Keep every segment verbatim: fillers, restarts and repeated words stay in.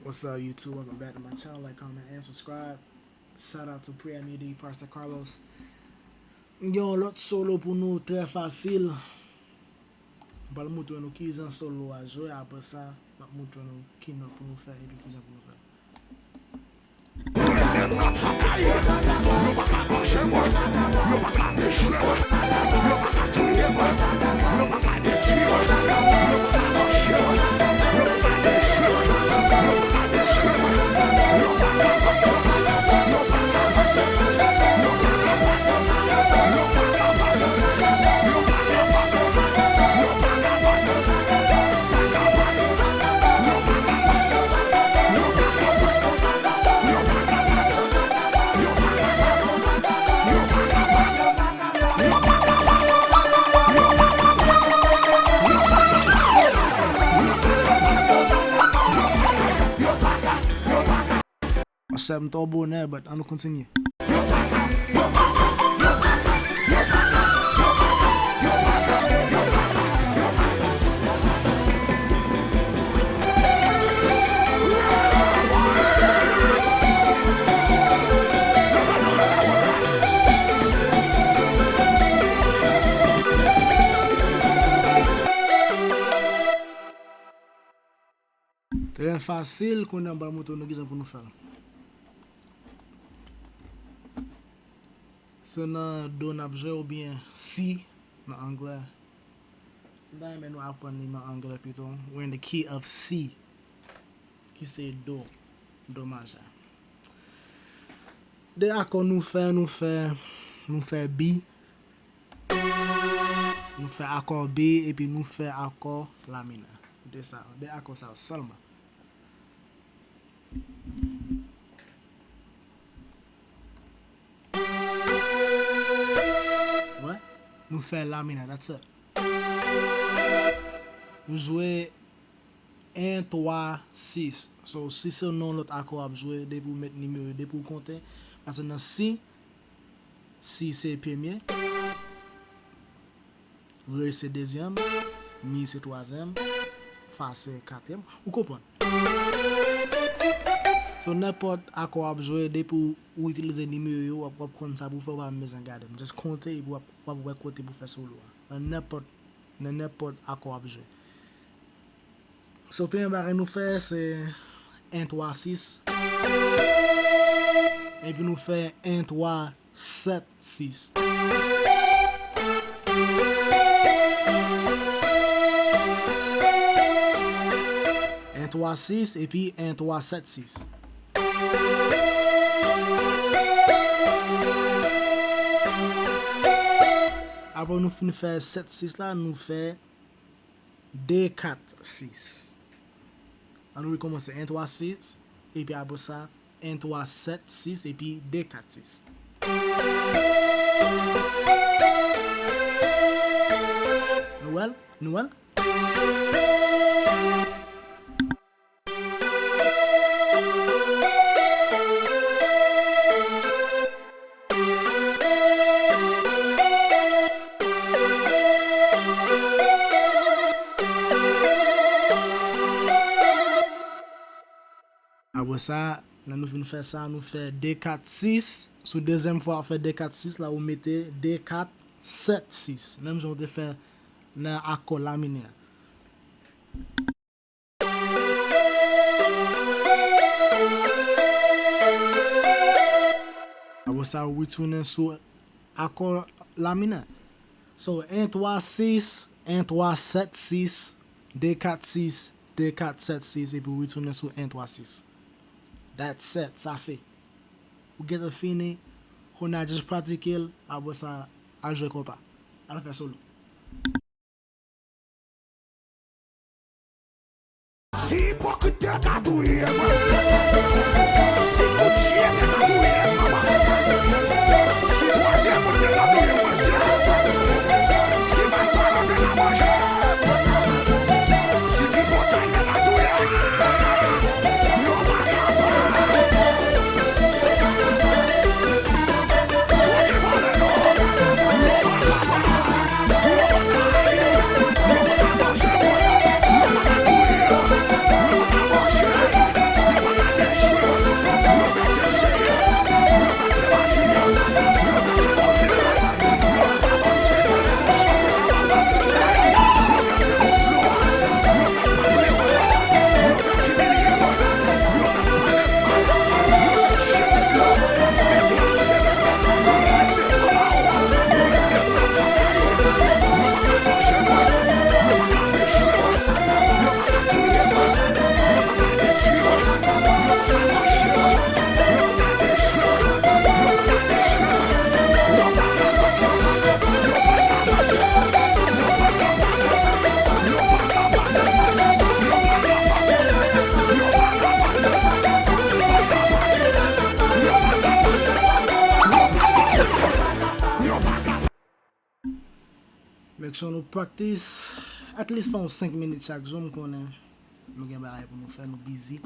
What's up, YouTube? Welcome back to my channel. Like, comment, and subscribe. Shout out to Pre M U D, Pastor Carlos. M gen yon lòt solo pou nou, trè fasil. M pral montre nou kijan solo a jwe, apre sa, m ap montre nou ki nòt pou nou fè epi kijan pou nou fè l. Monchè, m twò bonè, but ann nou kontinye. Trè fasil, kounye a m pral montre nou kijan pou nou fè l. Se nan do n ap jwe oubyen si nan anglè. M ta renmen nou aprann li nan anglè pito. We're in the key of C, ki se do, do majè. De akò nou fè, nou fè, nou fè B. Nou fè akò B epi nou fè akò la minè. De sa, de akò sa yo sèlman. Wè, nou fè la minè, that's it. Nou jwe en, twa, sis. So, si se nan yon lòt akò w ap jwe, depi w met nimewo yo, depi w konte, paske nan si, si se premye, re se dezyèm, mi se twazyèm, fa se katriyèm. Ou konprann? So, nenpòt akò w ap jwe, depi w, w itilize nimewo yo, w ap, w ap konn sa pou w fè, w pa menm bezwen gade. Just konte, epi w ap, w ap wè kote pou fè solo a. Nan nenpòt, nan nenpòt akò w ap jwe. So, premye bagay nou fè, se en twa sis. Epi nou fè en twa sèt sis. En twa sis epi en twa sèt sis. Apre nou fin fè sèt sis la, nou fè de kat sis. Ann nou rekòmanse, en twa sis, epi apre sa, en twa sèt sis, epi de kat sis. Nou wè l? Nou wè l? Apre sa, lè nou fin fè sa, nou fè de kat sis. Sou dezyèm fwa w ap fè de kat sis la, ou mete de kat sèt sis. Menm jan w te fè nan akò la minè a. Apre sa, ou retounen sou akò la minè. So, en twa sis, en twa sèt sis, de kat sis, de kat sèt sis, epi ou retounen sou en twa sis. That's it, sa se. Ou gentan fini, kounye a just pratike l, apre sa, al jwe konpa. Al fè solo. Si ipokrit te ka touye mwen, si kout chyen te ka touye m, manman, si twazyèm moun te ka touye mwen, si, si vagabon te ka manje m, si tripotay te ka touye m, yo pa kapab. So nou practice at least fè yon senk minit chak jou, m konnen nou gen bagay pou nou fè, nou busy.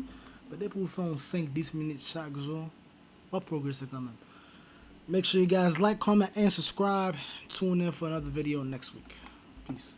But depi ou fè yon senk, dis minit chak jou, w ap progrese kanmenm. Make sure you guys like, comment, and subscribe. Tune in for another video next week. Peace.